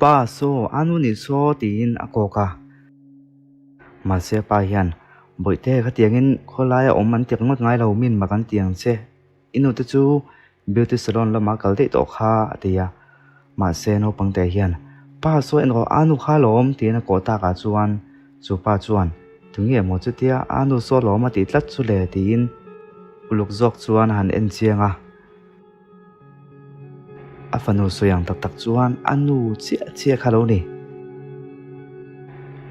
Pa, saw, a nu nih saw, tiin a kawk a. Mahse pa hian, Bawihte, khatiangin khawlaia awm an ti ringawt ngai lo, min mak an ti ang che. I nute chu beauty salon lamah kal daih tawh kha, a ti a. Mahse naupangte hian, Pa, saw en rawh, a nu kha lawm, tiin a kawh takah chuan chu pa chuan, Tunge maw chutia a nu saw lawm a tih tlat chu le, tiin uluk zawk chuan a han en chiang a. A fanu sawi ang tak tak chuan a nu chiah chiah kha lo ni.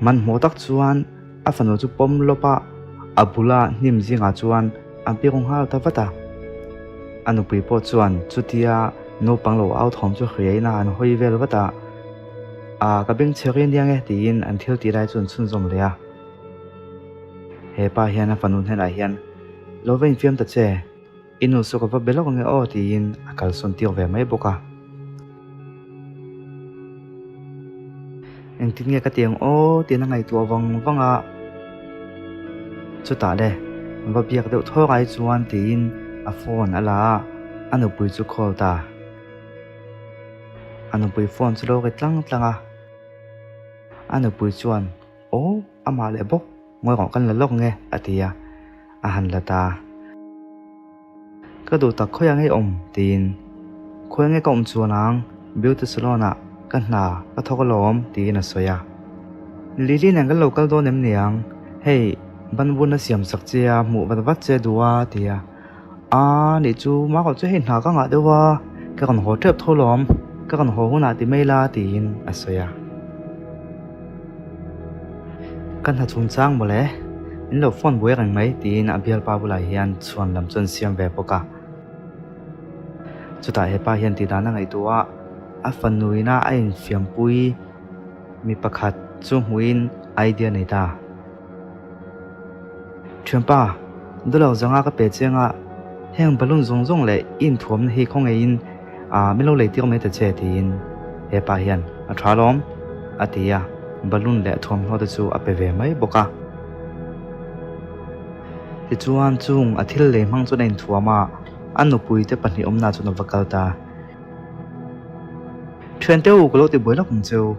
Hmanhmawh tak chuan a fanu chu pawm lawp a, a bula hnim zingah chuan a biak nghal ta vat a. A nupui pawh chuan chutia naupang lo au thawm chu hriain a han hawi vel vat a, A ka beng chhe rih aniang e tiin an thil tih lai chu an chhunzawm leh a. He pa hian a fanu hnenah hian, Lo va infiam ta che. I nu chu ka va be lawk ange aw tiin a kalsawn tir ve mai bawk a. Engtin nge ka ti ang aw tiin a ngaihtuah vang vang a. Chutah le va biak deuh thawk ai chuan tiin a phone a la a, a nupui chu call ta. A nupui phone chu lo ri tlang tlang a. A nupui chuan aw amah leh bawk. Ngawi rawh kan la lawk nge a ti a, a han la ta. Ka duh tak khawiah nge i awm? tiin Khawiah nge ka awm chuan ang, beauty salon ah ka hna ka thawk alawm tiin a sawi a. Lily nen kan lo kal dawn em niang, hei banbun a siam sak che a, hmuh vat vat che duh a ti a. Aa nih chu Marco chu hei hna ka ngah deuh a, ka rawn haw tep tho lawm, ka rawn haw hunah ti mai la tiin a sawi a. Ka hna chungchang mawle, min lo phone buai reng mai tiin a bialpa bulah hian chhuan lam chu an siam ve bawk a. Chutah hepa hian tihdan a ngaihtuah a, a fanuina a infiampui mi pakhat chu hmuhin idea nei ta. Thianpa, dollar zanga ka pe chiang a, heng balloon zawng zawng leh i inthuamna hi khawngaihin ah min lo lei tir mai ta che tiin hepa hian a tha lawm a ti a, balloon leh thuamhnaw te chu a pe ve mai bawk a. Tichuan chung a thil lei hmang chuan a inthuam a, a nupui te pahnih awmna chuan a va kal ta. Thiante u ka lo ti buai lawk ang cheu.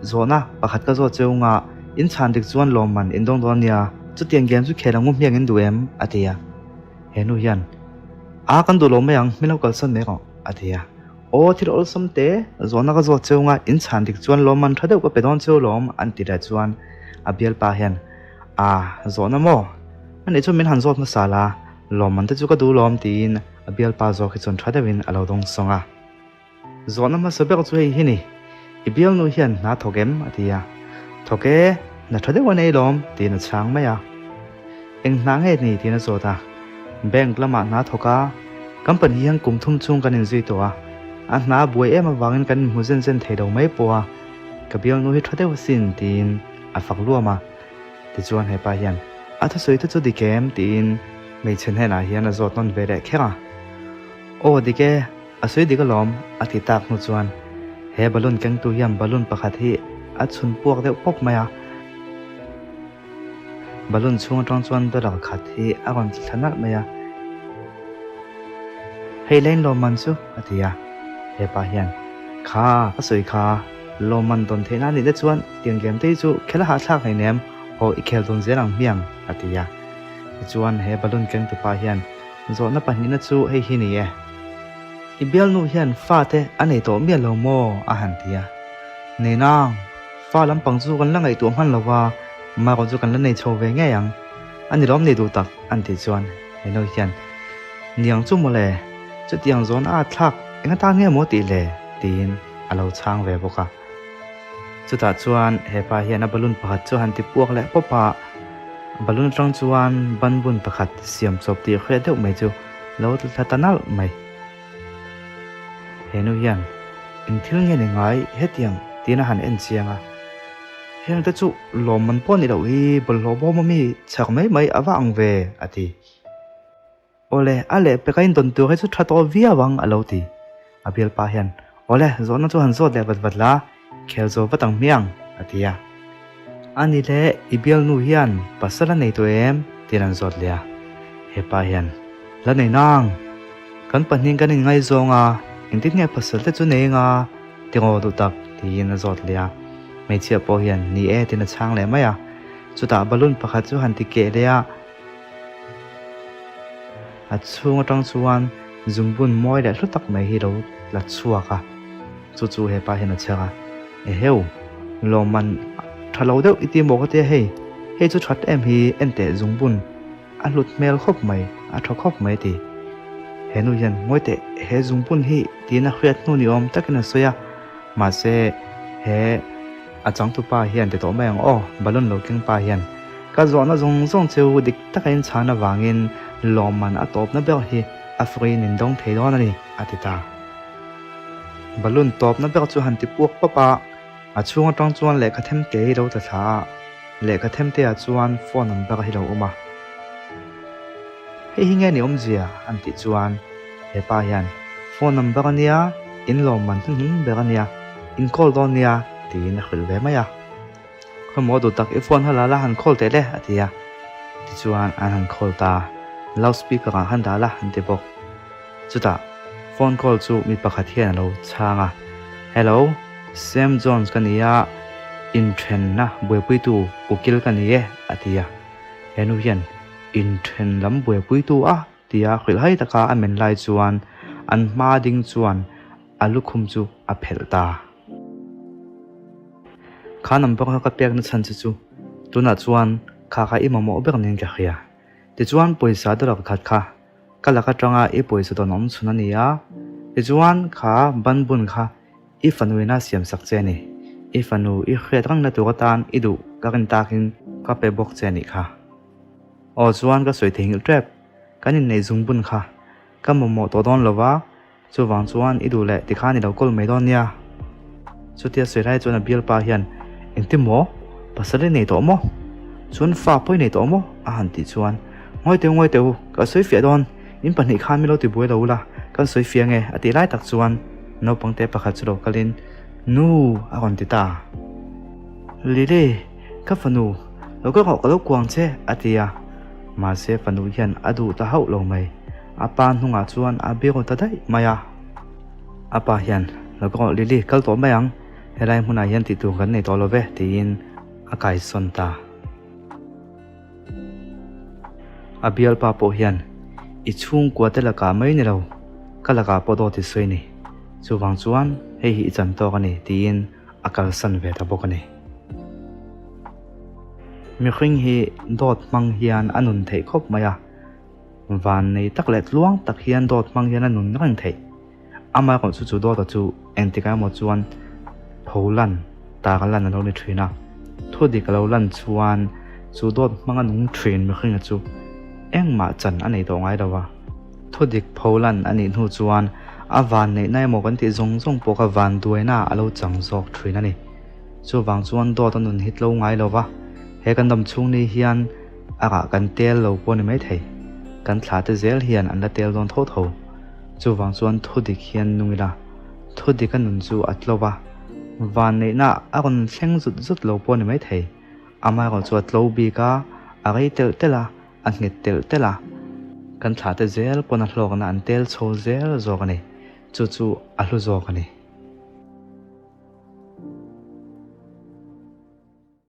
Zawhna pakhat ka zawt cheu nga in chhan dik chuan lawmman in dawng dawn nia, chutiang game chu khel ang u hmiang in duh em? a ti a. He nu hian, A kan duh lo mai ang, min lo kalsan mai rawh, a ti a. Aw thil awlsam te, zawhna ka zawt cheu nga in chhan dik chuan lawmman tha deuh ka pe dawn cheu lawm, an ti leh chuan a bialpa hian, A, zawhna maw? Ani chuan min han zawt hmasa la, lawmman te chu ka duh lawm, tiin a bialpa zawk hi chuan tha deuhin a lo dawng sawng a. Zawhna hmasa ber chu hei hi ni, I bialnu hian hna thawk em? a ti a. Thawk e, hna tha deuh a nei lawm, tiin a chhang mai a. Eng hna nge ni? tiin a zawt a. Bank lamah hna thawk a, company hian kum thum chhung kan inzui tawh a, a hna a buai em avangin kan inhmu zen zen thei lo mai pawh a, ka bialnu hi tha deuh asin, tiin a fak luam a. Tichuan hepa hian, A thusawi te chu dik em? tiin hmeichhe hnenah hian a zawt nawn ve leh kher a. Aw dik e, a sawi dik alawm, a ti tak hnu chuan he balloon kengtu hian balloon pakhat hi a chhun puak deuh pawp mai a. Balloon chhung atang chuan dollar khat hi a rawn tla thla nalh mai a. Hei lane lawmman chu, a ti a. Hepa hian, Kha, ka sawi kha, lawmman dawn theihna a nih te chuan tiang game te hi chu khel a hahthlak hleinem, haw i khel dawn zel ang hmiang, a ti a. Tichuan he balloon kengtupa hian Zawhna pahnihna chu hei hi ni e. I bialnu hian fate a nei tawh miah lo maw? a han ti a. Nei nang, fa lampang chu kan la ngaihtuah hman lo va, Marco chu kan la nei chho ve ngei ang. A ni lawm nei duh tak, an tih chuan Heno hian, Niang chu mawle, chutiang zawn a thlak eng atan nge maw tih le? tiin a lo chhang ve bawk a. Chutah chuan hepa hian a balloon pakhat chu a han ti puak leh pawp a, balloon atang chuan banbun pakhat siam chawp tih hriat deuh mai chu lo tla thla ta nalh mai. He nu hian eng thil nge ni ngai hetiang tiin a han en chiang a, heng te chu lawmman pawh ni loh hi bawlhhlawh bawm ami chhak mai mai a va ang ve a ti. Awle, a leh pek a indawn tur hi chu tha tawh viau ang a lo ti. A bialpa hian, Awle, zawhna chu han zawt leh vat vat la, khel zo vat ang hmiang, a ti a. A ni le, i bialnu hian pasal a nei tawh em? tiin an zawt leh a. Hepa hian, La nei nang! Kan pahnih kan inngaizawng a, engtin nge pasal te chu nei anga? Tingaw duh tak? Tiin a zawt leh a. Hmeichhia pawh hian ni e tiin a chhang leh mai a. Chutah balloon pakhat chu han ti keh leh a. A chhung atang chuan zungbun mawi leh hlu tak mai hi lo la chhuak a. Chu chu hepa hian a chhiar a. Eheu! Lawmman tha lo deuh i ti maw ka tia hei. Hei chu that em hi enteh zungbun A hlut hmel khawp mai, a tha khawp mai ti. He nu hian ngawi teh, he zungbun hi tiin a hriat hnu ni awm takin a sawi a, mahse he a changtupa hian ti tawh mai ang aw, balloon lo keng pa hian ka zawhna zawng zawng chu dik taka in chhan avangin lawmman a tawpna ber hi a free in dawng thei dawn a ni, a ti ta. Balloon tawpna ber chu han ti puak pawp a. A chhung atang chuan lehkha themte hi lo tla thla a, lehkha themte ah chuan phone number hi lo awm a. Hei hi nge ni awmzia an tih chuan he pa hian phone number a nia, in lawmman hnuhnung ber a nia, in call dawn nia tiin a hrilh ve mai a. Khawmaw duh tak i phone hala la han call teh le a ti a, tichuan an han call ta, loudspeaker ah han dah la an ti bawk. Chutah phone call chu mi pakhat hian a lo chhang a, Hello, Sam Jones ka ni a, inthenna buaipuitu ukil ka ni e, a ti a. He nu hian inthen lam buaipuitu a tia hrilhhai taka a men lai chuan an hma ding chuan a lukhum chu a phelh ta. Kha number kha ka pekna chhan che chu tunah chuan kha kha i mamawh ber niin ka hria. Tichuan pawisa dollar khat kha Ka lak atanga i pawisa dawn awm chhun a ni a, tichuan kha banbun kha i fanu ina siam sak che a ni. I fanu i hriat rengna tur atan i duh ka rin takin ka pe bawk che a nih kha. Aw chuan ka sawi theihnghilh tep, kan inneih zungbun kha ka mamawh tawh dawn lo va, Chuvang chuan i duh leh tikhan i lo kawl mai dawn nia. Chutia sawi lai chuan a bialpa hian, Engti maw? Pasal i nei tawh maw? Chuan fa pawh i nei tawh maw? a han tih chuan, Ngawi teu ngawi teu, ka sawi fiah dawn, in pahnih khan min lo ti buai lo ula, kan sawi fiah nge a tih lai tak chuan naupangte pakhat chu lo kalin, Nu! a rawn ti ta. Lily, ka fanu, lo ka rawh ka lo kuang che a ti a, mahse fanu hian a duh ta hauh lo mai. A pa hnungah chuan a biru ta daih mai a. A pa hian, Lo ka rawh Lily, kal tawh mai ang, helai hmunah hian tih tur kan nei tawh lo ve, tiin a kaisawn ta. A bialpa pawh hian, I chhungkua te lakah mai ni lo, ka lakah pawh dawt i sawi ni. Chuvang chuan hei hi i chan tawk a ni, tiin a kalsan ve ta bawk a ni. Mihring hi dawt hmang hian a nun theih khawp mai a. Van nei tak leh tluang tak hian dawt hmang hian a nun reng theih. Amaherawh chu chu dawta chu engtikah emaw chuan pho lan, tak a lan a lo ni thin a. Thu dik a lo lan chuan chu dawt hmang a nung thin mihringa chu engmah chan a nei tawh ngai lo a. Thu dik pho lan a nih hnu chuan a van neihna emaw kan tih zawng zawng pawh kha van duaina a lo chang zawk thin a ni. Chuvang chuan dawt a nun hi tlo ngai lo va, he kan dam chhung ni hian A rah kan tel lo pawh ni maithei. Kan thla te zel hian an la tel dawn tho tho. Chuvang chuan thu dik hian nung ila, thu dik a nun chu a tlo va, vanneihna a rawn thleng zut zut lo pawh ni maithei. Amaherawh chu a tlo bik a, a rei telh telh a, a nghet telh telh a. Kan thla te zel pawn a hlawkna an tel chho zel zawk a ni. Chu chu a hlu zawk a ni.